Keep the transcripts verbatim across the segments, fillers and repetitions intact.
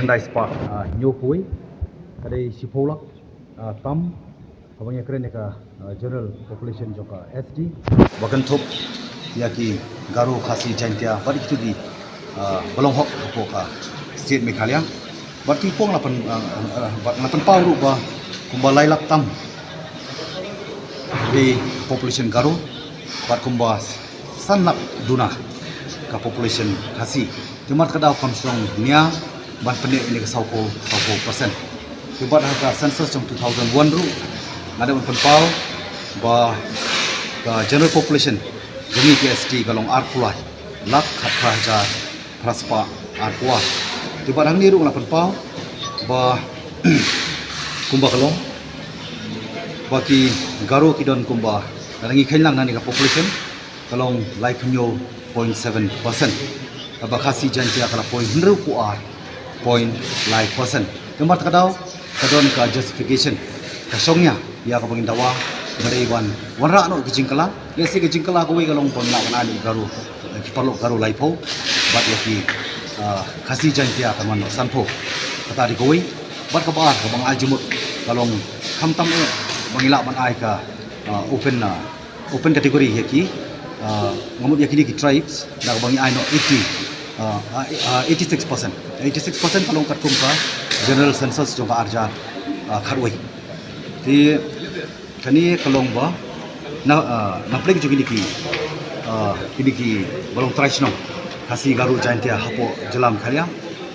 Dai spah, ah, hynñiew phew, ka dei shiphew lak, ah, tam, haba ngi kren ïa ka, ah, general population jong ka S T. Ba kynthup ïa ki Garo, Khasi, Jaintia, bad kito ki, ah, ba long hok hapoh ka state Meghalaya. Bad ki pong la pyn, ah, ah, bad la pynpaw ruh ba kumba lai lak tam dei population Garo, bad kumba san lak duna ka population Khasi. Te namar kata ka daw kam shong nia ban pynneh ïa kane ka saw phew, saw phew percent. Te bad ha ka census jong two thousand one ruh nga dang pynpaw ba ka general population jong ngi ki S T ka long arphew lai lak khatphra hajar phra spah arphew ar. Te bad hangne ruh nga la pynpaw ba kumba ka long ba ki Garo ki don kumba, lada ngi kheiñ lang na kane ka population, ka long laiphew hynñiew point seven percent. Kaba Khasi Jaintia ka la point hynriew phew ar point lai percent. Te namar kata ka daw ka don ka justification, ka shong nia ïa kaba ngin dawa, ba dei ban wanrah noh ki jingkylla. Lehse ki jingkylla kawei ka long ba ngin lah ban ai ïa ki Garo, eh, ki paralok Garo laiphew, bad ïa ki, ah, Khasi Jaintia ka man noh sanphew. Kata dei kawei. Bad kaba ar kaba nga ai jingmut ka long khamtam eh ba ngin lah ban ai ka, ah, open, ah, open category ïa ki, ah, nga mut ïa kine ki tribes, da kaba ngi ai noh eighty, ah, ah, ah, eighty-six percent. Eighty-six percent ka long katkum ka general census jong ka arhajar, ah, khatwei. Te kane ka long ba na, ah, na pdeng jong kine ki, ah, kine ki ba long trai shnong Khasi, Garo, Jaintia hapoh jylla Meghalaya,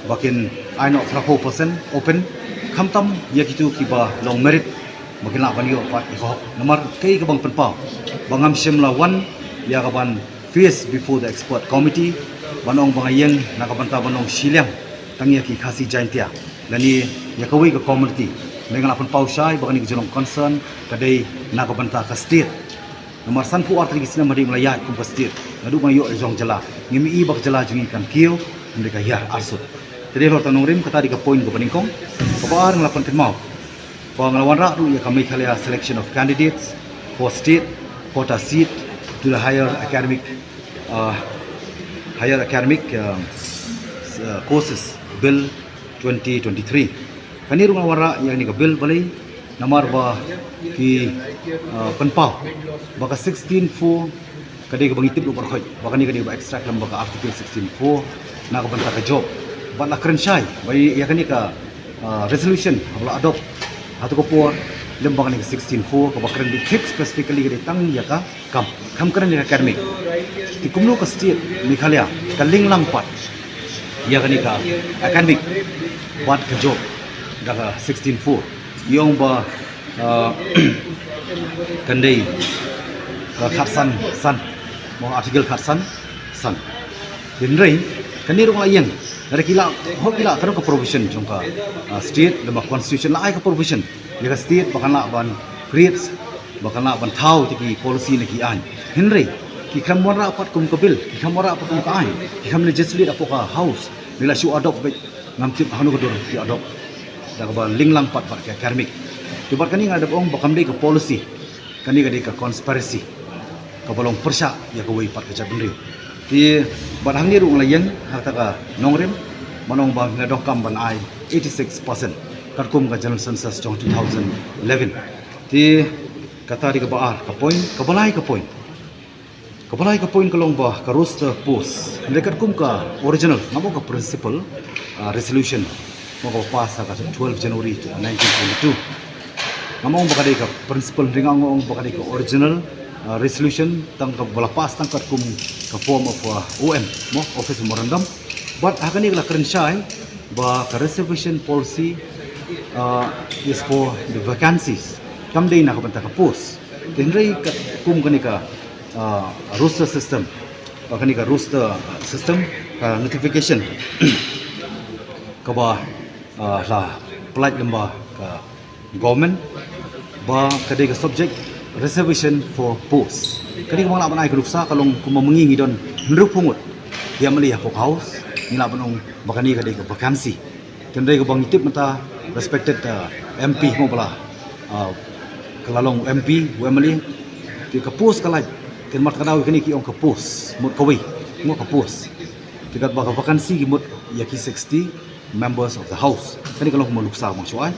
ba kin ai noh phraphew percent open, khamtam ïa kito kiba long merit ba kin lah ban ïoh pat ïa ka hok. Namar kaei kaba nga pynpaw, ba ngam shym la wan ïa ka ban face before the expert committee ban ong ba nga ïeng na ka bynta ban ong shiliang tang ïa ki Khasi Jaintia lane ïa kawei ka community. Hynrei nga la pynpaw shai ba kane ka jinglong concern ka dei na ka bynta ka state. Namar sanphew ar tylli ki snem hadien ba la ïaid kum ka state, naduh ba ngi ïoh la jong jylla, ngim i ba ka jylla jong ngi kan kiew, hynrei ka hiar arsut. Te dei halor ta nongrim, kata dei ka point kaba nyngkong. Kaba ar, nga la pynkynmaw ba nga la wanrah ruh ïa ka Meghalaya Selection of Candidates for State Quota Seat to the Higher Academic, uh, Higher Academic, uh, s-, uh, Courses Bill twenty twenty-three. Kane ruh nga la wanrah ïa kane ka bill, balei? Namar ba ki, uh, pynpaw ba ka sixteen four ka dei kaba ngi tip ruh baroh, ba kane ka dei kaba extract lem bad ka Article sixteen four na ka bynta ka job. Bad la kren shai ba ïa kane ka, ah, resolution haba la adopt ha kato ka por lem bad kane ka sixteen four, kaba kren beit specifically ka dei tang ïa ka kam, kam kren ïa ka academic. Te kumno ka state Meghalaya ka link lang pat ïa kane ka academic bad ka job da ka sixteen four? Ïa ong ba, ah, kan dei ka khatsan san, mo, Article khatsan san. Hynrei kane ruh nga la ïeng, lada ki la, hooid ki la, ka don ka provision jong ka, ah, state, lem bad constitution la ai ka provision ïa ka state ba kan lah ban create, ba kan lah ban thaw ïa ki policy ne ki aiñ. Hynrei ki khlem wanrah pat kum ka bill, ki khlem wanrah pat kum ka aiñ, ki khlem legislate hapoh ka House, ne la shu adopt beit, ngam tip hano ka dur ki adopt da kaba link lang pat bad ka academic. Te bad kane nga dep ong ba kam dei ka policy, kane ka dei ka conspiracy kaba long pyrshah ïa kawei pat ka jaitbynriew. Te bad hangne ruh nga la ïeng ha kata ka nongrim ban ong ba ngi la donkam ban ai eighty-six percent katkum ka general census jong two thousand eleven. Te kata dei kaba ar ka point. Kaba lai ka point, kaba lai ka point ka long ba ka roster post, hynrei katkum ka original, ngam ong ka principal, ah, resolution, mo, kaba pass ha ka twelve January nineteen twenty-two. Ngam ong ba ka dei ka principal, hynrei nga ong ba ka dei ka original, ah, resolution, tang kaba la pass tang katkum ka form of, ah, O M, mo, office memorandum. Bad ha kane ka la kren shai ba ka reservation policy, ah, is for the vacancies, kam dei na ka bynta ka post. Te hynrei katkum kane ka, ah, roster system, ba kane ka roster system, ka notification kaba, ah, la pynlait lem bad ka government, ba ka dei ka subject reservation for post. Ka dei kaba nga lah ban ai ka nuksa, ka long kumba mynta ngi don hynriewphew ngut ki M L A hapoh House, ngi lah ban ong ba kane ka dei ka vacancy. Hynrei kaba ngi tip mynta, respected, uh, M P, mo, ba la, uh, ka la long M P, u M L A, te ka post ka lait. Te namar kata ka daw kine ki ong ka post, mut kawei, mo, ka post. Te katba ka vacancy ki mut ïa ki sixty, members of the house. Kane ka long kumba nuksa bang shuai.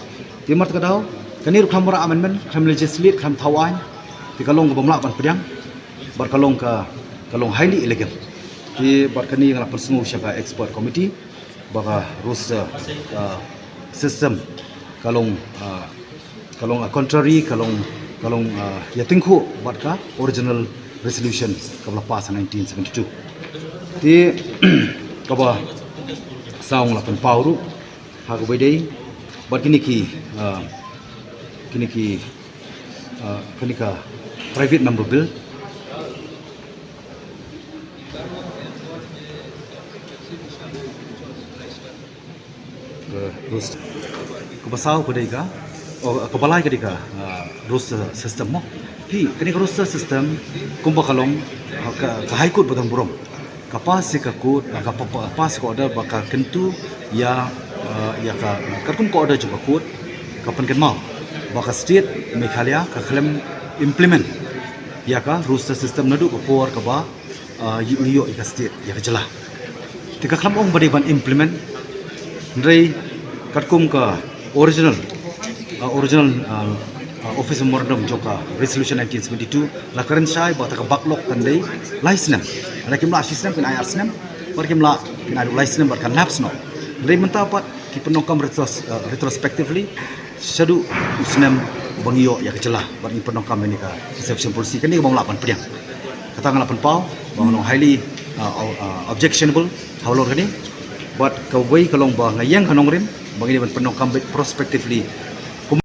Te mar ta ka daw, kane ruh khlem wanrah amendment, khlem legislate, khlem thaw aiñ. Te ka long kaba ym lah ban pdiang. Bad ka long ka, ka long highly illegal. Te bad kane nga la pynsngew sha ka expert committee ba ka roster, uh, system ka long, uh, ka long, uh, contrary, ka long, ka long, uh, ïatyngkhuh bad ka original resolution kaba la pass ha nineteen seventy-two. Te kaba saw nga la pynpaw ruh ha kaba ïadei bad kine ki, uh, kine ki, uh, kane ka private member bill. Uh, roster. Kaba saw ka dei ka, oh, kaba lai ka dei ka, uh, roster system mo. Phi, kane ka roster system kumba ka long, uh, ka, ka High Court ba don burom ka pass ïa ka court, uh, ka pa-, pa-, pass ka order ba ka kyntu ïa, uh, ïa ka, katkum ka order jong ka court, ka pynkynmaw ba ka state Meghalaya ka khlem implement ïa ka roster system naduh ka por kaba, uh, ngi ïoh ïa ka state, ïa ka jylla. Te ka khlem ong ba dei ban implement, hynrei katkum ka original, uh, original, uh, uh, office memorandum jong ka resolution nineteen seventy-two la kren shai ba kata ka backlog kan dei lai snem. Lada kim lah shi snem, kin ai ar snem, bad kim lah, kin ai lai snem bad kan lapse noh. Hynrei mynta pat ki pyndonkam retros-, uh, retrospectively shaduh u snem ba ngi ïoh ïa ka jylla bad ngi pyndonkam ïa kane ka exception policy. Kane kaba ym lah ban pdiang. Kata nga la pynpaw ba nga long highly, uh, uh, objectionable halor kane. Bad kawei ka long ba nga ïeng ha nongrim ba ngi dei ban pyndonkam beit prospectively